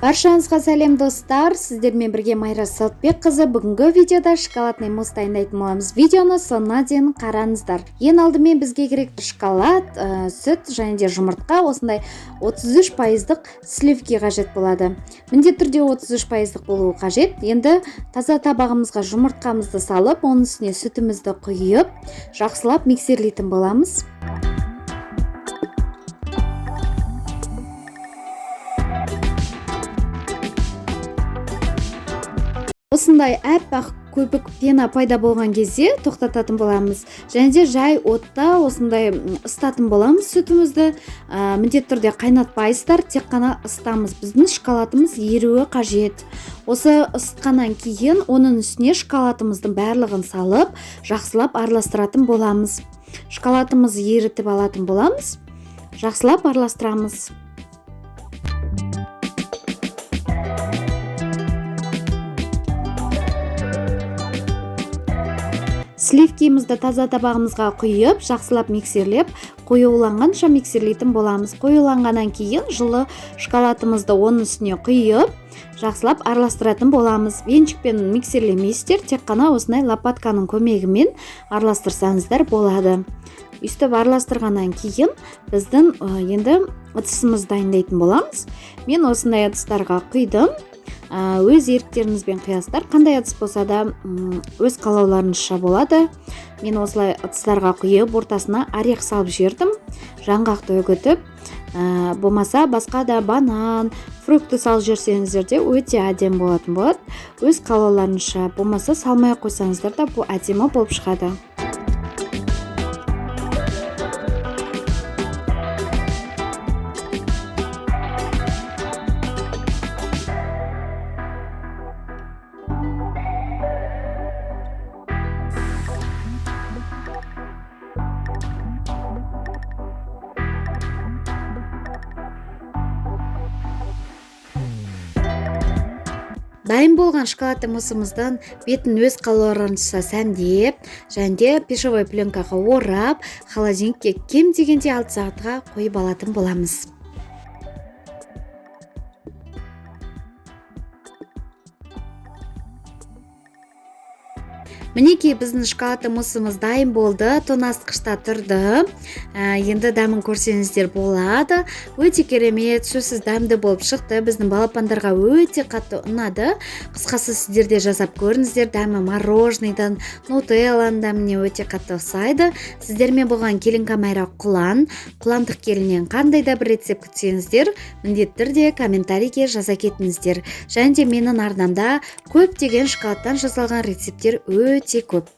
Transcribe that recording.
Баршаңызға сәлем, достар! Сіздермен бірге Майра Салтбекқызы. Бүгінгі видеода шоколадный мусс дайындайтын боламыз. Видеоны соңына дейін қараңыздар. Ең алдымен бізге керек шоколад, сүт және де жұмыртқа, осындай 33 пайыздық сливки қажет болады. Міндетті түрде 33 пайыздық болуы қажет. Енді таза табағымызға жұмыртқамызды салып, оның үстіне сүтімізді құйып, жақсылап миксерлейтін боламыз. Осындай аппақ көбік, пена пайда болған кезде тоқтататын боламыз және де жай отта осындай ысытатын боламыз сүтімізді. Міндетті түрде қайнатпайсыздар, тек қана ысытамыз. Біздің шоколадымыз еруі қажет. Осы ысытқаннан кейін оның үстіне шоколадымыздың барлығын салып, жақсылап араластыратын боламыз. Шоколадымызды ерітіп алатын боламыз, жақсылап араластырамыз. Сливкимізді таза табағымызға құйып, жақсылап миксерлеп, қоюланғанша миксерлейтін боламыз. Қоюланғаннан кейін жылы шоколадымызды оның үстіне құйып, жақсылап араластыратын боламыз. Венчикпен миксерлемейсіздер, тек қана осындай лопатканың көмегімен араластырсаңыздар болады. Өйстіп араластырғаннан кейін біздің енді ыдысымызды дайындайтын боламыз. Мен осындай ыдыстарға құйдым. Өз еріктеріңізбен құясыздар, қандай ыдыс болса да, өз қалауларыңызша болады. Мен осылай ыдыстарға құйып, ортасына орех салып жібердім, жаңғақты үгітіп, болмаса басқа да банан, фрукты салып жіберсеңіздер де өте әдемі болатын болады. Өз қалауларыңызша, болмаса салмай ақ қойсаңыздар да, бұл әдемі болып шығады. Дайын болған шоколадты муссымыздың бетін өз қалауларыңызша сәндеп және де пищевой пленкаға орап, холодильникке кем дегенде 6 сағатқа қойып алатын боламыз. Мінекей, біздің шоколадты муссымыз дайын болды, тоңазытқышта тұрды. Енді дәмін көрсеңіздер болады. Өте керемет, сөзсіз дәмді болып шықты. Біздің балапандарға өте қатты ұнады. Қысқасы, сіздер де жасап көріңіздер. Дәмі мороженыйдан, нутелланың дәміне өте қатты ұқсайды. Сіздермен болған Келінка Майра Құлан. Құландық келіннен қандай да бір рецепт күтсеңіздер, міндетті түрде комментарийге жаза кетіңіздер. Және де менің арнамда көптеген шоколадтан жасалған рецепттер өте көп.